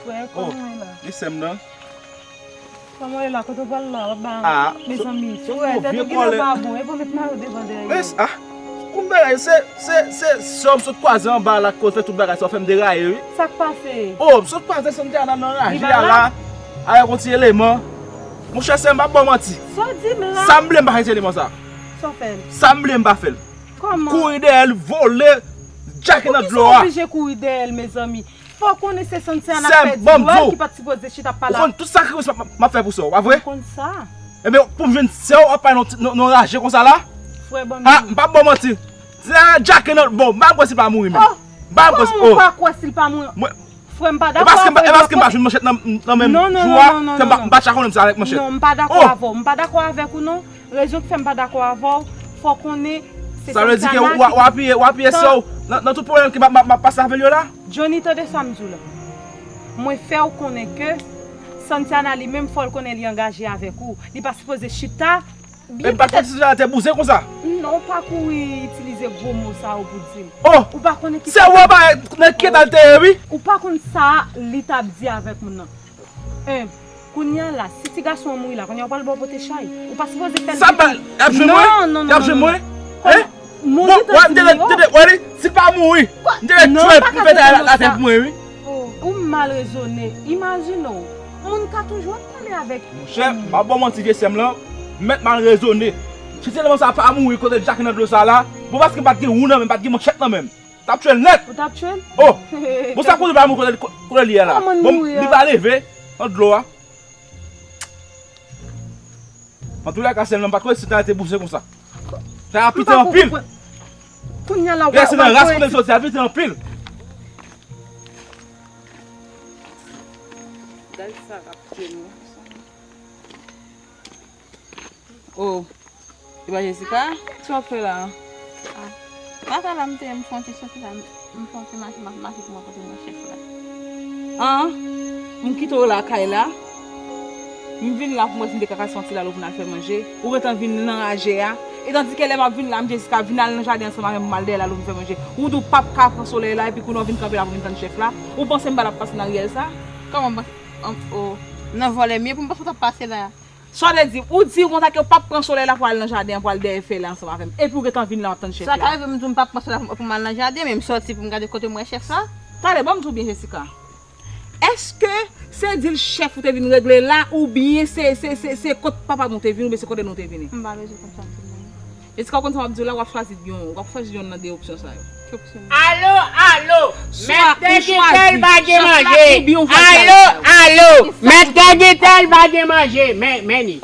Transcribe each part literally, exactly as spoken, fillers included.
Frè, kòman w ye la? Li sè m nan. Kòman w ye la? Kote w pral la? W ap ba... Ah, mezanmi, frè, tèt ou genlè pa bon. E pou met mayo devan dèyè. Mes, ah, kout bagay, se, se, se sè w m sot kwaze anba la, kote fè tout bagay sa, w fè m deraye, wi. Sa k pase? Oh, m sot kwaze Santana nan raje a la. Avèk yon ti eleman. Monchè, sè m, m p ap ba w manti. Sa w di m la? Sa m vle, m pa fè ti eleman sa. Sa w fè l? Sa m vle, m pa fè l. Kòman? Kouri dèyè l, vole, djake nan dlo a. Poukisa w oblije kouri dèyè l, mezanmi? Fò w konnen se Santana k pèdi dwa l ki pa t sipoze chita ap pale. Ou konn tout sakrifis m ap, m ap fè pou sè w, pa vre? Ou konn sa. Ebyen, pou m jwenn sè w, w ap pale nan, nan, nan raje konsa la? Frè, ban m... Ah, m p ap ba w manti. Santana djake nan, bon, m pa kwè si l pa mouri menm. Oh! M pa kwè si... Kòman ou pa kwè si l pa mouri? Frè, m pa dakò avè w. E paske m pa jwenn manchèt nan, nan menm jou a, m pa, m pa t ja konnen m se avèk manchèt. Non, m pa dakò avè w. M pa dakò avèk ou non. Rezon ki fè m pa dakò avè w, fò w konnen se Santana ki... Sa vle di ke w, w apiye, w apiye sè w nan, nan tout pwoblèm ke m ap, m ap, m ap pase avè l yo la? Johnny, tande sa m di w la. Mwen fè w konnen ke Santana li menm, fò l konnen li angaje avèk ou. Li pa sipoze chita. E m pa t konn si Santana te bouzen konsa. Non, ou pa kouri itilize gwo mo sa yo pou di l. Oh! Ou pa konnen ki... Sè w pa nan ki eta l te ye, wi. Ou pa konn sa li t ap di avèk moun nan. Hein, kounye a la, si ti gason an mouri la, kounye a ou pral ba w pote chay. Ou pa sipoze fè l... Sa pa, y ap jwenn mwen? Non, non, non, y ap jwenn mwen? Hein? Bon, w ap tande, tande, wè li, si l pa mouri, m te mèt tchwè l pou m fè atè pou mwen, wi. Oh, ou mal rezone. Imajine w, moun ka toujou ap pale avèk... Monchè, m pa ba w manti, vye sè m lan, m mèt mal rezone. Si ti eleman sa pa mouri kote l djake nan dlo sa la, bon, paske m pa t gen wou nan men m, m pa t gen manchèt nan men m. T ap tchwe l nèt. Ou t ap tchwe l? Oh! Bon, sa kote pa mouri kote, kote li ye la? Bon, li pa leve nan dlo a. Antoulèka, sè m lan, m pa t kwè si Santana te bouzen konsa. Sa a pite anpil. Kounye a la, w pa, w pa kwè. Lè se nan ras kote l soti, a pite anpil. Gad sa k ap tchwe nou. Oh. E pa Jessica? Sa w ap fè la a? Ah. Lakay la m te ye, m fè yon ti soti la, m fè yon ti mache, m ap mache pou m al kote mwen chèf la. An? M kite w lakay la. M vin la pou mwen di m te ka kase yon ti lalo pou n al fè manje. Ou gentan vin nan raje a. E tandike lè m ap vin la, m Jessica vin al nan jaden ansanm avè m pou m al dèyè lalo pou m fè manje. Ou di w p ap ka pran solèy la, epi kounye a w vin kanpe la pou vin tann chèf la. Ou panse m pa t ap pase nan riyèl sa? Kòman m panse? An, o, nan vòlè m ye pou m panse w t ap pase la. Sa w vle di, ou di w konsa ke w p ap pran solèy la pou al nan jaden an, pou al dèyè fèy la ansanm avè m. Epi w gentan vin la, w ap tann chèf la. Sa ka rive m di w m p ap pran solèy la pou m al nan jaden, men m sòti pou m gade kote m wè chèf la. Talè, ban m di w byen, Jessica. Èske se dil chèf ou te vin regle la, oubyen se, se, se, se kot papa nou te vin, oubyen se kote nou te vini? M pa bezwen konn sa m te vini. Jessica, w konn sa m ap di w la, w ap chwazi yon, w ap chwazi yonn nan de opsyon sa yo. Ki opsyon? Alo, alo! Mèt Gitèl pa gen manje! Alo, alo! Mèt Gitèl pa gen manje! Men, men ni.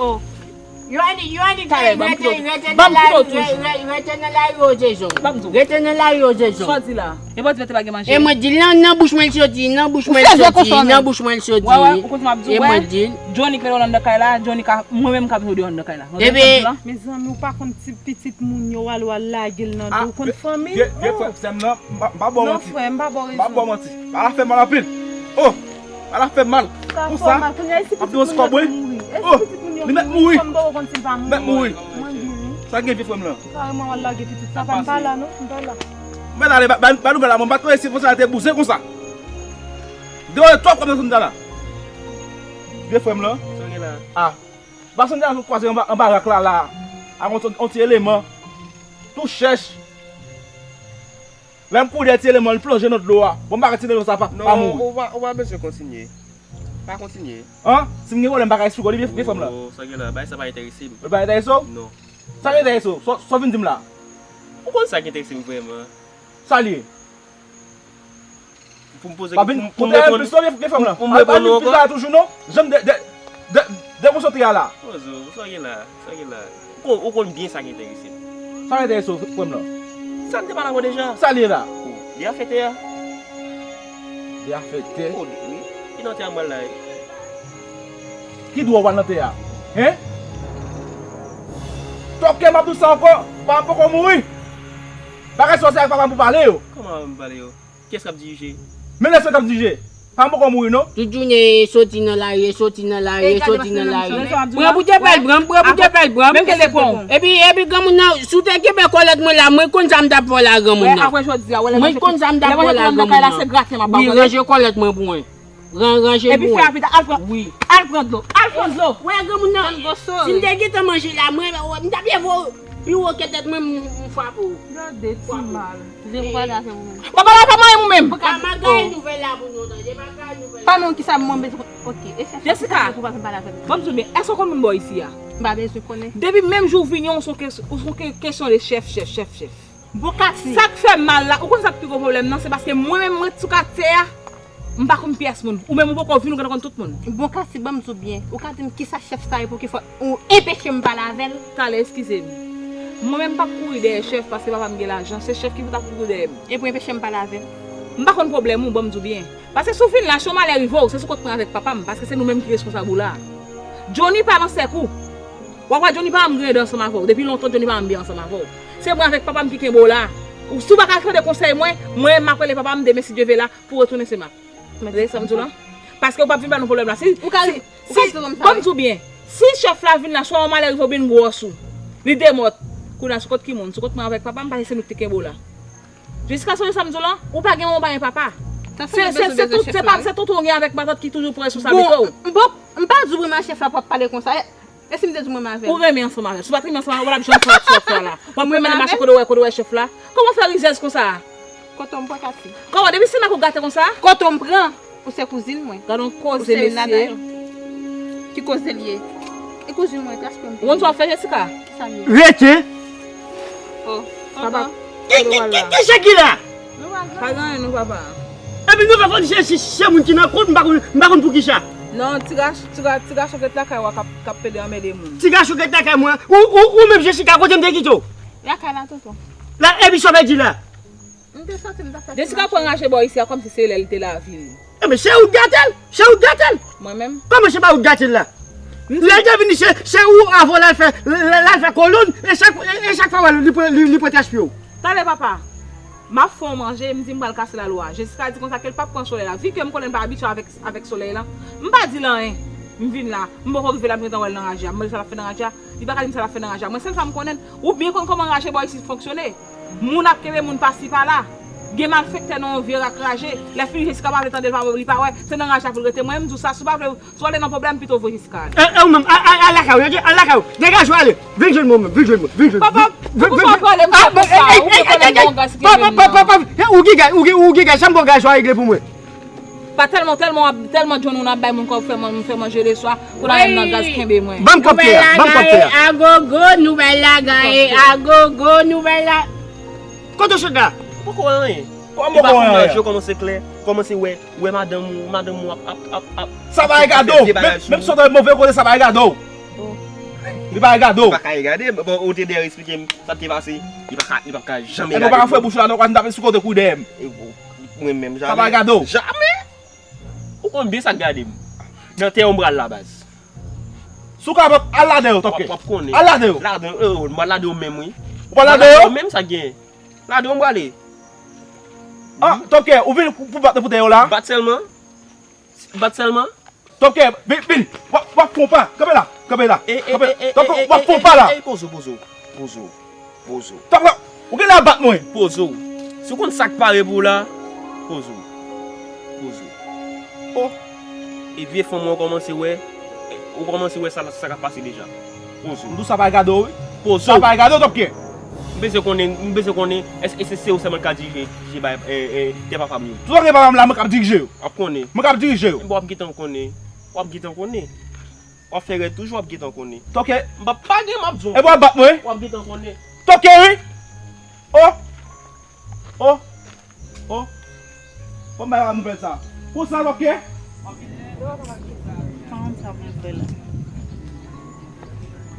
Yo di, yo di, rete, rete nan lari, rete nan lari o Jezon. Rete nan lari o Jezon. Sa w di la? E pa di mèt pa gen manje? E mwen di l nan, nan bouch mwen l soti, nan bouch mwen l soti, nan bouch mwen l soti. Ou konn sa m ap di w, wè? Johnny k mete w anndan kay la, Johnny ka, mwen menm ka mete w deyò anndan kay la. Epi, mezanmi, ou pa konn ti pitit moun yo, w al, w al lage l nan do. Ou konn fanmi l? Vye, vye frè, sè m nan, m pa, m pa ba w manti. Non, frè, m pa ba w rezon. M pa ba w manti. Bagay la fè m mal anpil. Oh, bagay la fè m mal. Pou sa, m ap di yon ti kòb, wi. Oh, li mèt mouri. Mèt mouri. Mwen di, wi. Sa gen vye frè m lan? Kareman, w al lage pitit sa, pa m pa la, non, m pa la. Mèt ale, ba, ba, ba nouvèl la, mwen pa t konnen si konsa te bouzen konsa. Deyo twòp kòb nan zòn sa la. Vye frè m lan. Sa gen la? Ah. Bason de la sot kwaze anba, anba rak la, la. Ak yon ti, yon ti eleman. Tou chèch. Lè m kouri dèyè ti eleman, li plonje nan dlo a. Bon, m pa ka ti eleman sa pa, pa mouri. Non, ou pa, ou pa bezwen kontinye. Pa kontinye. An? Si m gen pwoblèm, m pa ka eksplike w li, vye, vye frè m lan. Oh, sa gen la, bagay sa pa enterese m. Li pa enterese w? Non. Sa k enterese w? Sa, sa w vin di m la? Ou konn sa k enterese m vrèman? Sa l ye? Pou m poze, pou m, pou m reponn, pou m reponn ou ankò? Al pa vin pita toujou non. Janm de, de, de, de konsantre a la. Ozo, sa w gen la? Sa w gen la? Ou konn, ou konn byen sa k enterese m. Sa k enterese w, frè m lan? Sa n te pale avè w deja. Sa l ye la? Li afekte a. Li afekte? Wi. Ki nan tè a m pral la, wi. Ki dwa w pral nan tè a? Hen? Tòkè m ap di w sa ankò, pa m poko mouri. Bagay sa w se ak papa m pou pale yo. Kòman papa m pou pale yo? Kiyès k ap dirije? Men lèspri k ap dirije. Pa m poko mouri non. Tout jounen e soti nan lari, e soti nan lari, e soti nan lari. Pran pou tepèl, pran, pran pou tepèl, pran. Menm ke te pran. Epi, epi granmoun nan, si w te kenbe kòlèt mwen la, mwen konn sa m t ap fè w la granmoun nan. Mwen konn sa m t ap fè w la granmoun nan. Wi, ranje kòlèt mwen pou mwen. Ran, ranje pou mwen. Epi fè rapid, al pran, al pran dlo, al pran dlo. Wè granmoun nan, si m te gentan manje la, mwen, m t ap leve w pi wo ke tèt mwen, m, m frape w. Gade ti mal. Zen m pral afè ou menm. Papa la pa manyen ou menm. Papa, m ap gaye nouvèl la pou nou, tande, m ap gaye nouvèl la. Pa non, kisa mwen bezwen. Ok, e chèf la, Jessica, kisa pou pa vin pale avè m? Ban m di w byen, èske w konn moun bò isi a? M pa bezwen konnen. Depi menm jou w vini an, ou se yon kes-, ou se yon ke-, kesyon de chèf, chèf, chèf, chèf. Bon, Kati. Sa k fè m mal la, ou konn sa k pi gwo pwoblèm nan, se paske mwen menm mwen sou katye a, m pa konn pyès moun. Ou menm ou poko vin, ou gentan konn tout moun. Bon, Kati, ban m di w byen. Ou ka di m kisa chèf sa ye pou ki fò ou enpeche m pale avè l? Talè, eskize m. Mwen menm m p ap kouri dèyè chèf paske papa m gen lajan. Se chèf ki pou ta kouri dèyè m. E pou enpeche m pale avè l? M pa konn pwoblèm ou, ban m di w byen. Paske si w vin la, si yon malè rive w, se sou kont mwen avèk papa m, paske se nou menm ki responsab ou la. Johnny pa nan sèk ou. W ap wè Johnny pa janm gen de ansanm avè w. Depi lontan Johnny pa janm byen ansanm avè w. Se mwen avèk papa m ki kenbe w la. Ou, si w pa ka tande konsèy mwen, mwen m ap rele papa m demen si Dye ve la pou w retounen Senmak. Tande sa m di w lan? Paske ou p ap vin ba nou pwoblèm la. Si, ou ka, si, ou ka si, di m sa, ban m di w byen. Si chèf la vin la, swa yon malè rive oubyen gwòs ou, li demòt. Kounye a sou kont ki moun? Sou kont mwen avèk papa m, paske se nou ki te kenbe w la. Jiska sonje sa m di w lan, ou pa gen manman, ou pa gen papa. Se, se, se tout, se pa, se tonton w gen avèk matant ki toujou pran responsablite w. Bon, m pa di w mwen chèf la pou ap pale konsa. E si m te di w mwen m avè l? Ou renmen ansanm avè l. Si w pa t renmen ansanm avè l, w pa t ap janm fè aksyon w fè la. W ap renmen al mache kote w wè, kote w wè chèf la. Kòman w fè rizèz konsa? Kote w m pran Kati? Kòman, depi se nan kou gate konsa? Kote w m pran? Ou se kouzin mwen. Gade yon koze, mesye. Ki koze l ye? E kouzin mwen, kras kwen. Ou konn sa w ap fè, Jessica? Kisa l ye? Rete! Oh, papa. Ki, ki, ki, ki se ki la? Pa gen anyen non, papa. Epi nou fè fò di se, se, se moun ki nan kont, m pa konn, m pa konn poukisa. Non, ti gach-, ti ga-, ti gason k ret lakay ou a k ap, k ap pede anmède moun. Ti gason k ret lakay mwen, ou, ou, ou menm Jessica, kote m te kite w? Lakay la, tonton. La, epi sa w pèdi la? M te santi m t ap fè ti mache. Jessica pran raje bò isi a kòmsi se lè l te lavil. Enben, se ou k gate l, se ou k gate l. Mwen menm? Kòman se pa ou k gate l la? Lè l te vini, se, se ou avè l al fè, l, l, l al fè kolonn, e chak, e, e chak fwa w wè l, li pran, li, li pran tèch pye w. Talè papa, m ap fè w manje, m di m pral kase lalwa. Jessica di konsa ke l p ap pran solèy la. Vi ke m konnen l pa abitye avèk, avèk solèy la, m pa di l anyen. M vin la, m poko rive la, m gentan wè l nan raje a. M mande sa l ap fè nan raje a, li pa ka di m sa l ap fè nan raje a. Mwen, sèl sa m konnen, ou byen konn kòman raje bò isit fonksyone. Moun ap kenbe moun pasi pala. Gen malfektè nan yon vye rak raje. Lè fini Jessica pa vle tande l, pa wè, li pa wè. Se nan raje a pou l rete. Mwen, m di w sa, si w pa vle, si w ale nan pwoblèm, pito voye Jessica ale. E, e ou menm, a, a, al lakay ou, al lakay ou. Degaje w ale. Vin jwenn mwen, vin jwenn mwen, vin jwenn mwen. Papa, poukisa w pale m sa konsa? Ou te konnen m gon gaz ki kenbe m nan. Papa, papa, papa, ou gen gaz, ou gen, ou gen gaz, sa m bon gaz ou a regle pou mwen. Pa tèlman, tèlman w ap, tèlman John ou nan bay moun kòb fè man-, fè manje leswa, pou la menm nan gaz kenbe mwen. Ban m kòb pye a, ban m kòb pye a. Nouvèl la gaye agogo, nouvèl la gaye agogo, nouvèl la. Kote w sot la? Poko wè anyen. Kòman poko wè anyen? Yo kòmanse klè, kòmanse wè, wè madanm ou, madanm ou ap, ap, ap, ap. Sa pa regade w. Menm, menm si w te move kote, sa pa regade w. Li pa regade w. Li pa ka regade m. Bon, ou te dèyè eksplike m sa k te pase. Li pa ka, li pa ka janm regade m. Ou pa ka fè bouch ou la non, w pa t ap sou kote kou dèyè m. Mwen menm, jamè. Sa pa gade w. Jamè. Ou konn byen sa k gade m. Nan tè yo m pral la, baz. Si w kapab, al ladan yo, Tòpkè. W ap, w ap konnen. Al ladan yo. Ladan yo, m pral ladan yo menm, wi. Ou pral ladan yo? Ladan yo menm, sa k genyen. Ladan yo m prale. Ah, Tòpkè, ou vin pou, pou bat nan pou tè yo la? Bat sèlman. Bat sèlman. Tòpkè, vin, vin. W ap, w ap fon pa. Kanpe la, kanpe la. Kanpe. Tòpkè, w ap fon pa la. Poze w, poze w. Poze w. Poze w. Tòpkè, ou genlè ap bat mwen. Poze w. Si w konn sa k pare pou w la, poze w. Poze w. Oh. E vye fanm ou kòmanse wè, ou kòmanse wè sa, sa k ap pase deja. Poze w. M di w sa pa gade w, wi. Poze w. Sa pa gade w, Tòpkè. M bezwen konnen, m bezwen konnen, èske se, se ou sèlman k ka dirije, dirije bay, e, e, tè papa m yo? Tout sa k papa m la, mwen k ap dirije yo. W ap konnen. Mwen k ap dirije yo. Bon, w ap gentan konnen. W ap gentan konnen. W ap fè rèd toujou, w ap gentan konnen. Tòpkè. M p ap pa gen, m ap di w. E w ap bat mwen? W ap gentan konnen. Tòpkè, wi. Oh. Oh. Oh. Fò m bay la nouvèl sa. Konsa, Tòpkè? Kòman sa pou m fè la?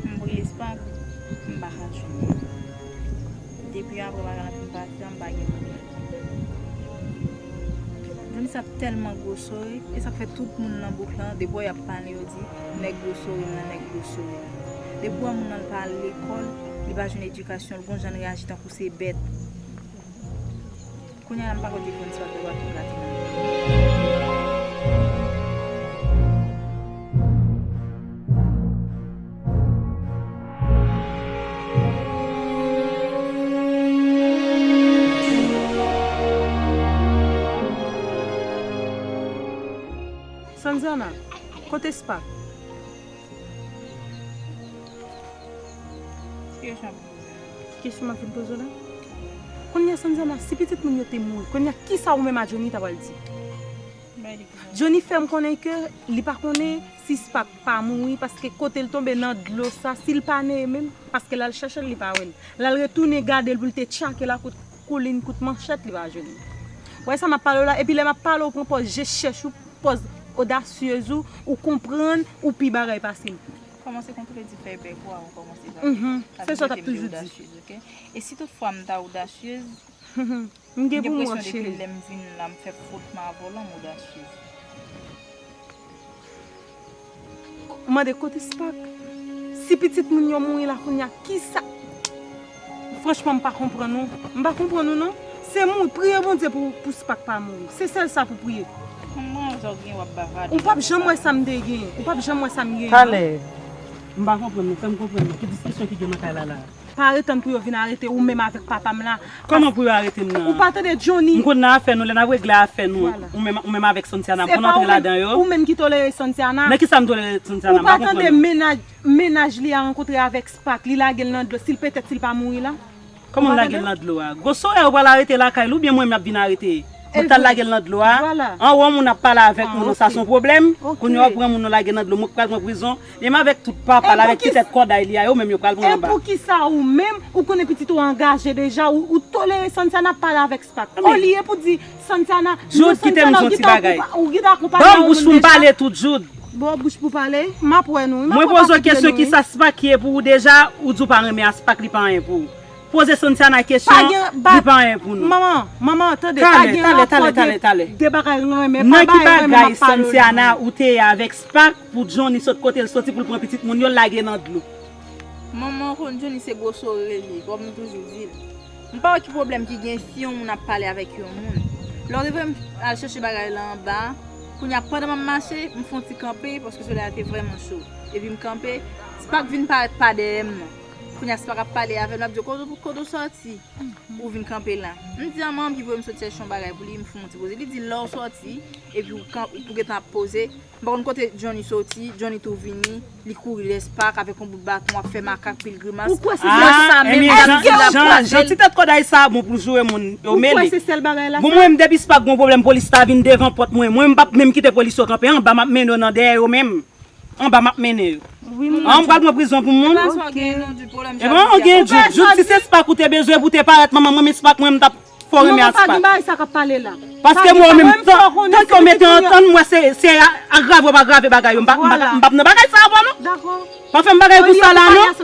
M priye, se pa m pa ka jwenn. Depi apre bagay la fin pase a, m pa gen moun. Johnny sa tèlman gwo sore, e sa k fè tout moun nan bouk lan, depi w wè y ap pale, yo di, nèg gwo sore m nan, nèg gwo sore m nan. Depi w wè moun nan, l pa al lekòl, li pa jwenn edikasyon, l gon jan l reyaji tankou se bèt. Kounye a la, m pa kwè ke Johnny sa te va tou gate nan. Santiana, kote Spak? Ki kesyon ap poze? Ki kesyon m ap vin poze w la? Kounye a, Santiana, si pitit moun yo te mouri, kounye a, kisa ou menm a Johnny ta pral di? Johnny fè m konnen ke li pa konnen si Spak pa mouri, paske kote l tonbe nan dlo sa, si l pa neye menm, paske l al chèche l, li pa wè l. L al retounen gade l pou l te tchake l a kout koulin, kout manchèt, li pa jwenn li. Ou wè sa m ap pale w la, epi lè m ap pale w, ou pran pòz je chèch ou, pòz odasyez ou, ou konprann ou pi bagay pase m. Kòmanse kontredi fèy bèk ou a, ou kòmanse pale. Mhm. Se sa w t ap toujou di. Odasyez, oke? E si toutfwa m ta odasyez, m gen pou m wè, cheri. Lè m vin la, m fè fot m a vòlò, m odasyez. Mande kote Spak? Si pitit moun yo mouri la kounye a, kisa? Franchman, m pa konprann ou. M pa konprann ou non. Se mouri, priye Bondye pou, pou Spak pa mouri. Se sèl sa pou priye. Mwen, sa w gen, w ap bavade. Ou p ap janm wè sa m te gen. Ou p ap janm wè sa m gen. Talè. M pa konprann nou. Fè m konprann nou. Ki diskisyon ki gen nan kay la la? Pa ret tann pou yo vin arete ou menm avèk papa m la. Kòman pou yo arete m nan? Ou pa tande Johnny? M konn nan afè nou, lè n ap regle afè nou. Vwala. Ou menm, ou menm avèk Santiana, m konn antre ladan yo. Ou menm ki tolere Santiana. Nan kisa m tolere Santiana? M pa konprann nou. Ou pa tande mennaj, mennaj li a rankontre avèk Spak, li lage l nan dlo, si l petèt si l pa mouri la? Kòman l lage l nan dlo a? Gwosò yo pral arete lakay li oubyen mwen menm y ap vin arete? Mwen t al lage l nan dlo a. Vwala. Anwo moun ap pale avèk moun nan, sa se yon pwoblèm. Kounye a w ap pran moun nan lage nan dlo, mwen k pral pran prizon. Menm avèk tout papa l, avèk ti tèt kòday li a, yo menm yo pral pran anba. E poukisa ou menm, ou konnen pitit ou angaje deja, ou, ou tolere Santiana ap pale avèk Spak? Olye pou di Santiana, Jude, kite m di yon ti bagay. Ou gentan akonpaye yon moun deja. Ban m bouch pou m pale tou, Jude. Ba w bouch pou pale, m ap wè nou. Mwen poze w kesyon, kisa Spak ye pou ou deja, ou di w pa renmen a Spak, li pa anyen pou ou. Poze Santiana kesyon, li pa anyen pou nou. Manman, manman, tande, pa gen rapò de, de bagay renmen, pa bagay renmen m ap pale w la. Nan ki bagay Santiana ou te ye avèk Spak pou Johnny sot kote l soti pou l pran pitit moun yo lage nan dlo? Manman, w konn Johnny se gwo sore li, kòm m toujou di l. M pa wè ki pwoblèm ki gen si yon moun ap pale avèk yon moun. Lè w te voye m al chèche bagay la anba, kounye a pandan m ap mache, m fè yon ti kanpe, paske solèy la te vrèman cho. Epi m kanpe, Spak vin parèt pa dèyè m non. Kounye a Spak ap pale avè m, l ap di, "Kote, kote w sòti?" Ou vin kanpe la. M di a manman m ki voye m soti chèche yon bagay pou li, m fè yon ti poze. Li di, "Lè w sòti, epi ou kan-, ou gentan ap poze." M pa konn kote Johnny soti, Johnny tou vini, li kouri lè Spak avèk yon bout baton, ap fè makak, pil grimas. Ou kwè se sèl sa menm, Jan, Jan, Jan, ti tèt kòday sa a bon pou joure moun yo mele. Ou kwè se sèl bagay la sa? Bon, mwen menm, depi Spak gon pwoblèm, polis ta vin devan pòt mwen. Mwen, m p ap menm kite polis yo kanpe anba, m ap mennen yo nan dèyè yo menm. Anba m ap mennen yo. Wi, m konprann. An, m pral pran prizon pou moun. Epi an, an gen Jude. Jude, si se Spak ou te bezwen pou te parèt, manman, mwen, men Spak, mwen, m t ap fò renmen a Spak. Non, pa gen bagay sa k ap pale la. Paske mwen menm, tanke w mete antann mwen, se, se agrave w pa agrave bagay yo. M p ap, m p ap, m p ap nan bagay sa avè w non. Dakò. Pa fè m bagay pou sa la non. Sa w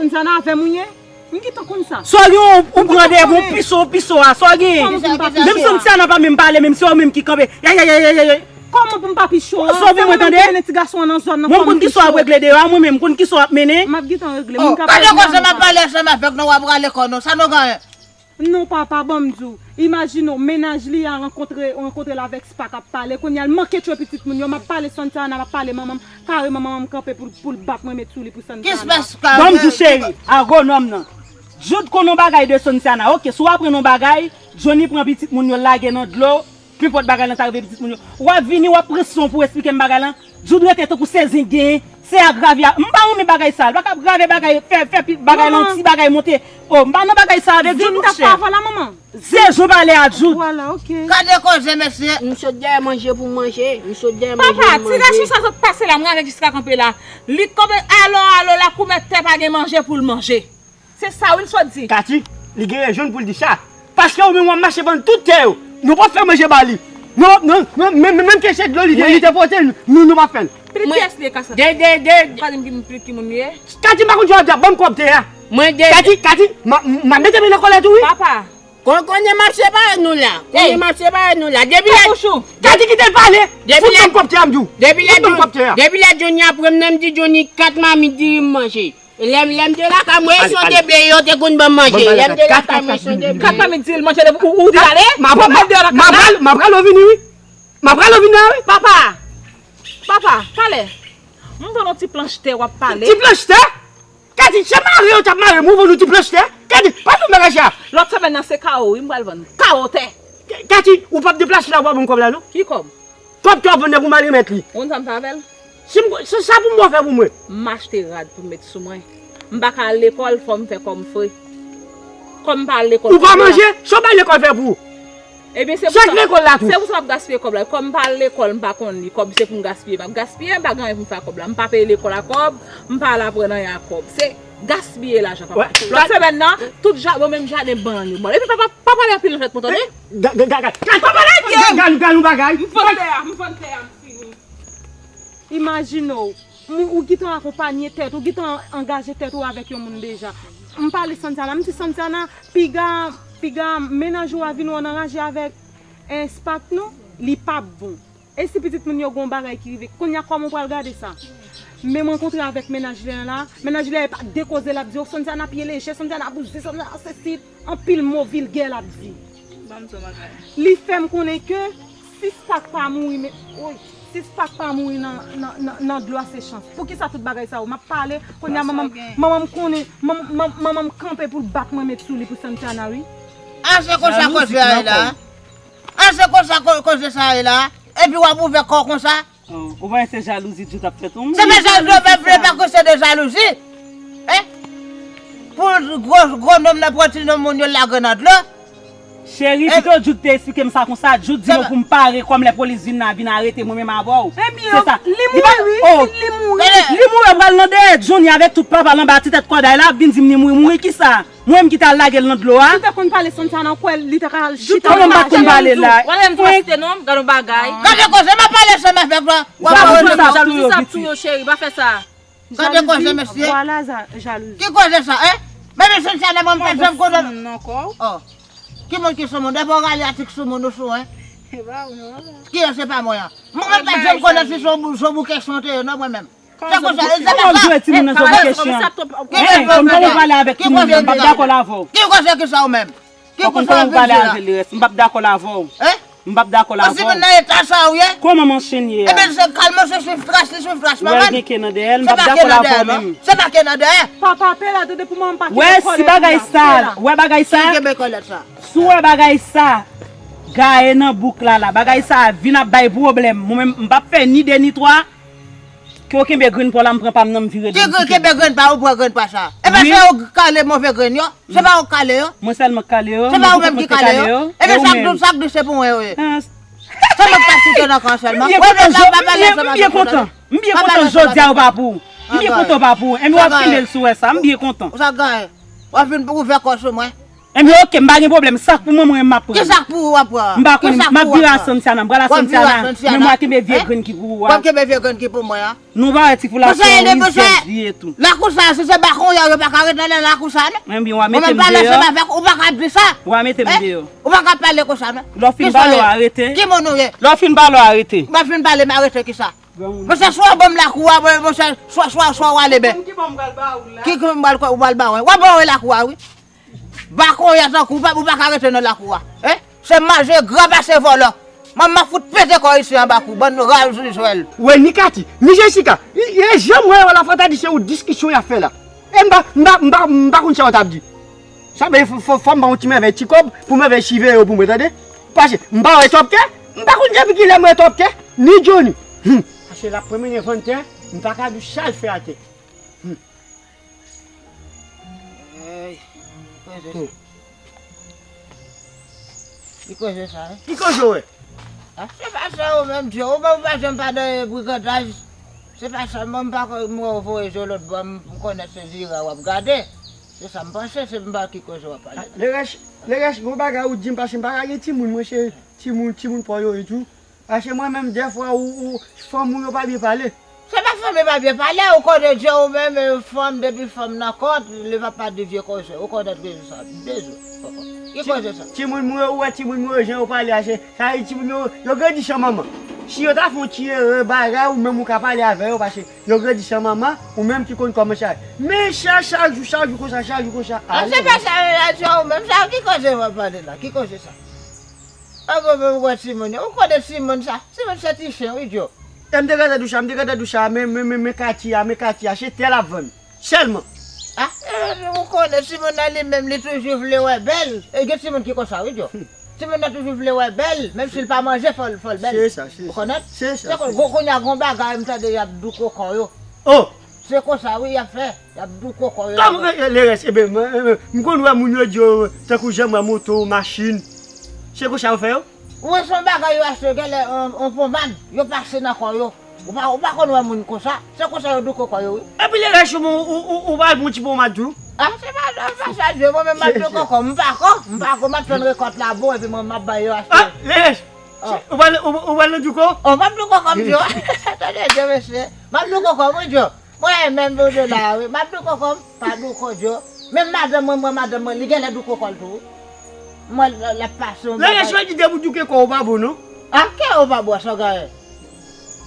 gen yon, ou pran de bon piso, piso a, sa w gen. Menm si Santiana pa menm pale, menm se ou menm ki kanpe. Yayayayayay. Kòman pou m pa pi cho a? Sa w pou mwen tande? Mwen m konn kisa w ap regle deyò a, mwen menm m konn kisa w ap mennen. M ap gentan regle. Moun ka pale. Gade koze m ap pale ansanm avèk nou, w ap rale kò nou. Sa nou genyen? Non, papa, ban m di w. Imajine w, mennaj li a rankontre, rankontre l avèk Spak ap pale. Kounye a, l manke tchwe pitit moun yo. M ap pale Santiana, m ap pale manman m. Kareman, manman m kanpe pou, pou l bat mwen, met sou li pou Santiana. Ban m di w, cheri, agwonòm nan. Jude konn yon bagay de Santiana. Oke, si w aprann yon bagay, Johnny pran pitit moun yo, lage nan dlo. Nenpòt bagay lan ta rive pitit moun yo. W ap vini, w ap pran son pou w esplike m bagay lan. Jude rete tankou se zen genyen, se agrave a. M pa renmen bagay sa. L pa ka ap grave bagay, fè, fè pi, bagay lan ti bagay monte. O, m pa nan bagay sa avèk Jude, monchè. Zen jan w pale a Jude. Vwala, oke. Gade koze, mesye. M sot dèyè manje pou m manje. M sot dèyè manje pou m manje. Papa, ti gason sa sot pase la, mwen avèk Jessica kanpe la. Li kanpe alo, alo, la kou mèt tè pa gen manje pou l manje. Se sa wi l sot di. Katy, li gen rezon l pou l di sa. Paske ou menm w ap mache vann tout tè yo. Nou p ap fè manje ba li. Non, non, non, menm, menm, menm ke se dlo li te, li te pote, nou, nou p ap fè l. Pitit kiyès li ye, Kasa? De, de, de. Pa di m ki, ki moun li ye. Katy, m pa konn sa w ap di a, ban m kòb tè a. Mwen de. Katy, Katy, m a, m a mete men nan kòlèt ou wi. Papa. Kon, konnen m ap separe nou la. Konnen m ap separe nou la. Depi lè. Katy, kite l pale. Fout ban m kòb tè a, m di w. Depi lè Johnny ap pran m nan, m di Johnny kat mamit diri m manje. Lè m, lè m te lakay mwen, se yon te ble yo te konn ban m manje. Lè m te lakay mwen, se yon te ble. Kat mamit diri l manje, ou, ou di ale? M a pral, m a pral, m a pral vini wi. M a pral vini la wi. Papa, papa, talè. M vann yon ti planch tè w ap pale. Ti planch tè? Katy, se mare yo t ap mare m, ou vann yon ti planch tè? Katy, pa di m bagay sa. Lòt semèn nan se kawo wi, m pral vann kawo tè. Katy, ou p ap deplase la, ou pa ban m kòb la non. Ki kòb? Kòb ke w ap vann nan pou m al remèt li. Ou konn sa m fè avè l? Si m, se sa pou m fè pou mwen. M achte rad pou m met sou mwen. M pa ka al lekòl, fò m fè kò m fre. Kòm m pa al lekòl, ou pa manje, sa w pa al lekòl fè pou ou? Ebyen, se pou sa, lekòl la tou. Se pou sa m ap gaspiye kòb la. Kòm m pa al lekòl, m pa konn li. Kòb se pou m gaspiye. M ap gaspiye, m pa gen anyen pou m fè ak kòb la. M pa peye lekòl ak kòb, m pa al aprann anyen ak kòb. Se gaspiye lajan, papa. Lòt semèn nan, tout ja-, mwen menm jaden ban yo ban. Epi papa, pa pale anpil nan tèt mwen, tande? Ga-, ga-, ga-, ga-, pa pale byen! Gade, gade yon bagay. M fann tè a, m fann tè a, m fini. Imajine w, ou, ou gentan akonpanye tèt, ou gentan angaje tèt ou avèk yon moun deja. M pale Santiana, m di Santiana, piga, piga mennaj ou a vin wè w nan raje avèk, eh, spat nou, li p ap bon. E si pitit moun yo gon bagay ki rive, kounye a kòman w pral gade sa? Men m rankontre avèk mennaj li la, mennaj li la, e pa de koze l ap di, o, Santiana pye lejè, Santiana bouzen, Santiana sesi, anpil mo vilgè l ap di. Ban m di w bagay. Li fè m konnen ke si Spak pa mouri, men, woy, si Spak pa mouri nan, nan, nan, nan dlo a, se chans. Poukisa tout bagay sa yo? M ap pale, kounye a manman m, manman m konnen, manman, manman, manman m kanpe pou l bat mwen met sou li pou Santiana, wi. A, se konsa koze a ye la. A, se konsa ko-, koze sa ye la. Epi w ap ouvè kò w konsa. Oh, ou pa wè se jalouzi Djout ap fè tou? Se pa jalouzi, pa, pa, pa ke se de jalouzi. Hein? Pou gwo, gwo nonm nan pran ti nonm moun yo lage nan dlo. Cheri, pito Djout te eksplike m sa konsa. Djout di mwen pou m pare kòm lè polis vin la, vin arete mwen menm avè w. Se sa. Li mouri, wi, li mouri. Li mouri, pral nan dèyè Johnny avèk tout papa l anba ti tèt kòday la, ap vin di m li mouri. Mouri kisa? Mwen menm ki t al lage l nan dlo a. Ou te konn pale Santiana, ou kwè li ta ka al chita. Kòman m pa t konn pale la? Wè lè m di w achte non, gade yon bagay. Gade koze, m ap pale ansanm avèk la. W ap pale ansanm. Jalouzi sa ap touye w, cheri, pa fè sa. Gade koze, mesye. Vwala, jalouzi. Ki koze sa, hein? Men, men Santiana, mwen m pa janm konnen. Oh. Ki moun ki sou moun? Depi w rale atik sou moun, ou sou, hein? Kiyès se pa mwen an? Mwen, mwen pa janm konnen si se yon bou-, se yon bouke chante yo, non, mwen menm. Se konsa, e se pa sa. Kòman w jwe timoun nan jan w bouke chen an? Hein, kòman w pale avèk timoun nan? M p ap dakò la avè w. Ki koze ki sa ou menm? Ki koze w ap di la? M p ap dakò la avè w. Hein? M p ap dakò la avè w. Timoun nan eta sa ou ye? Kòman m anchen ye a? Ebyen, se kalman se swiv tras, li swiv tras manman. Wè l gen ke nan dèyè l, m p ap dakò la avè w menm. Se pa ke nan dèyè. Papa, pela, tande pou manman pa kite kòlèt la. Wè, si bagay sa, wè bagay sa. Ki kebe kòlèt sa? Si w wè bagay sa, gaye nan bouk la la, bagay sa vin ap bay pwoblèm. Mwen menm, m p ap fè ni de ni twa. Ke w kenbe grenn pa w la, m pran pa m nan, m vire l. Ki grenn, kenbe grenn pa w, ou pran grenn pa sa? E pa se ou kale move grenn yo? Se pa ou kale yo? Mwen sèlman k kale yo. Se pa ou menm ki kale yo? Ebyen sa k di, sa k di se pou mwen yo ye. Se mwen k pa site nan kan sèlman. M byen kontan jodi a ou pa pou ou. M byen kontan ou pa pou ou. Enben w ap kenbe l si w wè sa. M byen kontan. Ou sa gaye? W ap vin ouvè kò sou mwen? Enben, oke, m pa gen pwoblèm. Sa k pou mwen, mwen, m ap pran. Kisa k pou ou w ap pran? M pa konnen, m ap vire a Santiana, m pral a Santiana. Men mwen kenbe vye grenn ki pou ou a. W ap kenbe vye grenn ki pou mwen an? Nou pa wè ti fou la se yon rizyèz li ye tou. Lakou sa, si se bakon yo, yo pa ka ret nan lakou sa, non. Enben, w a mete m deyò. Ou pa ka di sa. W a mete m deyò. Ou pa ka pale konsa, non. Lè w fin pale, w arete. Ki moun ou ye? Lè w fin pale, w arete. Ou pa fin pale, m arete kisa? Monchè, swa w ban m lakou a, monchè, swa, swa, swa w ale ben. Ki moun ki ban m pral ba ou la? Ki moun pral, ou pral ba w? W ap ba w lakou a, wi. Bakon ya tankou ou pa, ou pa ka rete nan lakou a. Hein? Se manje gra pase vòlò. Manman fout pete kò isi anba kou, bann razizwèl. Wè, ni Kati, ni Jessica, e, e jan m wè yo la, fò ta di se yon diskisyon y ap fè la. E m pa, m pa, m pa, m pa konn sa yo t ap di. Sa vle fò, fò, fò m ba yon ti mèvèy ti kòb pou mèvèy siveye yo pou mwen, tande? Paske m pa wè Top Kè, m pa konn depi kilè m wè Top Kè, ni Johnny. Hum. Paske l ap pran mennen vann tè, m pa ka di sa l fè atè. Hum. Ey, koze sa. Ki koze sa, wi? Ki koze w wè? A, se pa sa ou menm, Djo. Ou menm ou pa janm pa nan brigantaj. Se pa sa, mwen m pa kwè m wè w voye je w lòt bò, m konnen se vire a w ap gade. Se sa m panse, se m pa ki koze w ap pale la. Lerès, Lerès, gon bagay ou di m, paske m pa ka gen timoun, mwen se timoun, timoun pa w yo ye tou. Paske mwen menm, dèfwa, ou, ou, fanm ou yo pa byen pale. Se pa fanm yo pa byen pale, ou konnen Djo, ou menm, e, fanm, depi fanm nan kont, li pa, pa di vye koze, ou konnen koze sa, dezou. Ki koze sa? Timoun mwen yo, ou wè timoun mwen yo, jan yo pale a, se, sa vle di timoun yo, yo grandi san manman. Si yo ta fè yon ti erè bagay, ou menm ou ka pale avè yo, paske yo grandi san manman, ou menm ki konn kòman sa ye. Men sa, chak jou, chak jou konsa, chak jou konsa, ale. A, se pa sa, e, Djo, ou menm, sa, ki koze w ap pale la, ki koze sa? A bon, bon, ou wè timoun yo. Ou konnen timoun sa? Timoun se ti chen, wi, Djo. E m te gentan di w sa, m te gentan di w sa, men, men, men, men Kati a, men Kati a, se tè l ap vann. Sèlman. A, e, ou konnen timoun nan li menm, li toujou vle wè bèl. E gen timoun ki konsa, wi, Djo. Timoun nan toujou vle wè bèl, menm si l pa manje, fò l, fò l bèl. Se sa, se sa. Ou konèt? Se sa, se sa. Kounye a gon bagay, m tande y ap douko kò yo. Oh! Se konsa, wi, y ap fè. Y ap douko kò yo. Kòman, eh, eh, Lerès, eh ben, mwen, eh, eh, m konn wè moun yo di yo, tankou jan mwen moto, machin. Se konsa yo fè yo? Wi, se yon bagay yo achte, genlè, yon, yon ponmad, yo pase nan kò yo. Ou pa, ou pa konn wè moun konsa. Se konsa yo douko kò yo, wi. Epi Lerès, ou, ou, ou, ou pa bon ti ponmad tou? Ah, se pa, se pa sa, Djo, mwen menm m ap douko kò m, m pa ko, m pa ko, m ap tann rekòt la bon, epi mwen, m ap ba yo achte. Ah, Lerès, ou pral, ou, ou pral nan douko? Oh, m ap douko kò m, Djo. Tande, Djo, mesye. M ap douko kò m, wi, Djo. Mwen menm pou de la, wi. M ap douko kò m, pa douko Djo. Menm madanm mwen, mwen, madanm mwen, li genlè douko kò l tou, wi. Mwen, l, l ap pase yon bagay. Lè rès yo di depi w douke kò w pa bon, non? A kè w pa bon, sa w genyen?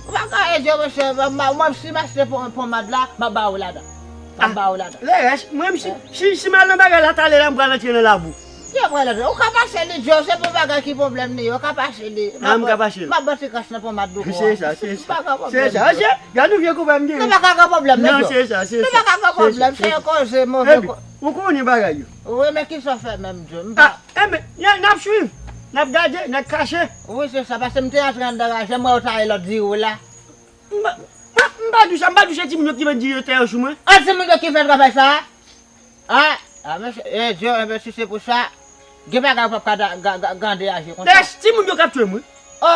Ou pa genyen, Djo, mesye, mwen, mwen, si m achte pon, ponmad la, m ap ba w ladan. M ap ba w ladan. Lè rès, mwen, si, si, si m al nan bagay la, talè la, m pral antre nan labou. Ki ap pral antre? Ou ka pase li, Djo, se pou bagay ki pwoblèm li ye, ou ka pase li. A, m ka pase l. M ap ba ti kras nan ponmad douko a. Se sa, se sa. M pa gen pwoblèm, Djo. Se sa, se, gad yon vye konpè m genyen. Nou pa ka gen pwoblèm, non, Djo. Non, se sa, se sa. Nou pa ka gen pwoblèm, se yon koze move ko. Epi, ou konnen bagay yo. Wi, men kisa w fè menm, Djo? M pa. A, enben, n, n ap swiv, n ap gade, n ap kache. Wi, se sa, paske m te antre anndan raje, m wè w ta e lòt diri w la. M pa, m pa, m pa di w sa, m pa di w se timoun yo ki met diri yo tè yo sou mwen. A, timoun yo ki fè travay sa a? A, a, mesye, e, Djo, enben, si se pou sa, gen bagay ou p ap ka da, ga, ga, gade aji konsa. Dèyè, timoun yo k ap tchwe m, wi. O,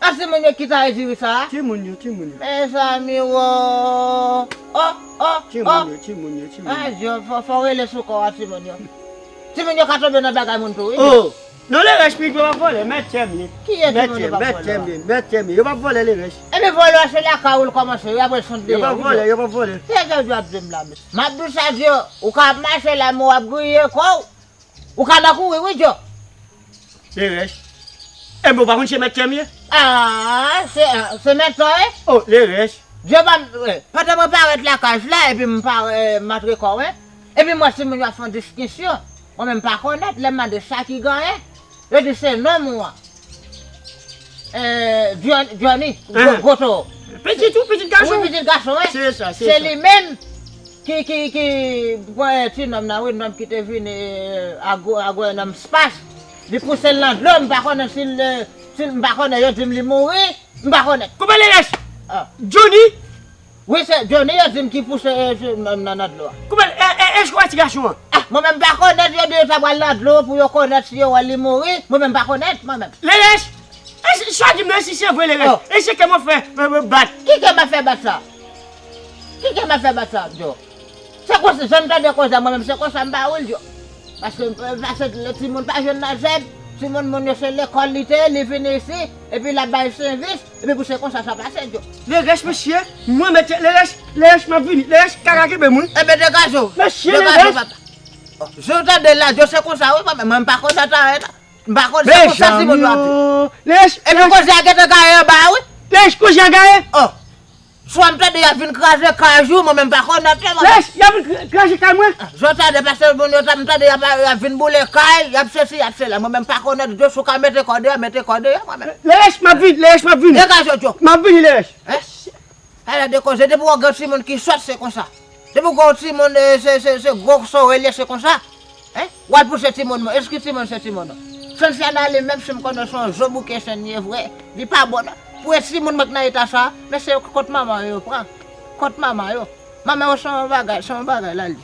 a, timoun yo ki ta e diri sa a? Timoun yo, timoun yo. Mezanmi, wo. O, o, o. Timoun yo, timoun yo, timoun yo. A, Djo, fò, fò w rele sou kò a timoun yo. Timoun yo ka tonbe nan bagay moun tou, wi. O. Non, Lerès, pitit mwen p ap vòlè, mèt tè m ye. Kiyès di moun yo p ap vòlè a? Mèt tè m ye, mèt tè m ye, yo p ap vòlè Lerès. Epi vòlè a se lakay ou l kòmanse, wi, apre l sot deyò, wi, Djo. Yo p ap vòlè, yo p ap vòlè. Se sa Djo ap di m la, mesye. M ap di w sa, Djo, ou ka ap mache la, men w ap griye kò w. Ou ka nan kouri, wi, Djo. Lerès. Enben, ou pa konn se mèt tè m ye? A, se, se mèt tè w ye? O, Lerès. Djo pa m, e, pandan mwen parèt lakay la, epi m pa, e, m antre kò w, wi. Epi m wè timoun yo ap fè yon diskisyon. Mwen menm m pa konnèt, lè m mande sa ki genyen, yo di se nonm ou an. E, Djon-, Johnny, gwo, gwo toro. Pitit ou, pitit gason? Wi, pitit gason, wi. Se sa, se sa. Se li menm ki, ki, ki, bon, e, ti nonm nan, wi, nonm ki te vini, e, agwo-, agwonòm spas. Li pouse l nan dlo, m pa konnen si l, e, si l, m pa konnen yo di m li mouri, m pa konnen. Koupe Lerès! A. Johnny? Wi, se Johnny yo di m ki pouse, e, se, nan, nan, nan dlo a. Koupe, e, e, èske w wè ti gason an? A, mwen menm pa konnèt, yo di yo ta pral nan dlo pou yo konnèt si yo wè li mouri, mwen menm pa konnèt, mwen menm. Lerès! E si, sa w di m nan, e si se vre, Lerès? O. E se kè mwen fè, e, e, bat. Ki kè m ap fè bat sa? Ki kè m ap fè bat sa, Djo? Se konsa, jan m tande koze a, mwen menm, se konsa m ba ou l, Djo. Paske, paske lè timoun pa jwenn nan zèb, timoun moun yo se lekòl li te ye, li vini isi, epi l ap bay sèvis, epi pou se konsa sa pase, Djo. Lerès, mesye, mwen mèt, Lerès, Lerès, m ap vini, Lerès, kaka kenbe m, wi. Enben, degaje w. Mesye, Lerès. Degaje w, papa. O, jan w tande l la, Djo, se konsa, wi, mwen menm, mwen m pa konn sa ta ye, non. M pa konn, se konsa timoun yo ap di. Lerès, epi koze a gentan gaye anba a, wi. Lerès, koze a gaye. O. Swa m tande y ap vin kraze kay ou, mwen menm pa konnèt, mwen menm. Lerès, y ap vin kra-, kraze kay mwen. Jan w tande, paske moun yo ta, m tande y ap, y ap vin boule kay, y ap sesi, y ap sela. Mwen menm pa konnèt, Djo, si w ka mete kò deyò, mete kò deyò, mwen menm. Lerès, m ap vin, Lerès, m ap vin. Degaje w, Djo. M ap vin, Lerès. Hein? Ala de koze, depi w gen timoun ki sòt, se konsa. Depi w gen timoun, e, se, se, se gwo sorèl, se konsa. Hein? W al pouse timoun mwen. Èske timoun se timoun ou? Sansyana li menm, si m konnen se yon zo bouke senn li ye vre, li pa bon non. Pou e timoun mwen k nan eta sa, men se kont manman yo yo pran. Kont manman yo. Manman yo se yon bagay, se yon bagay la li.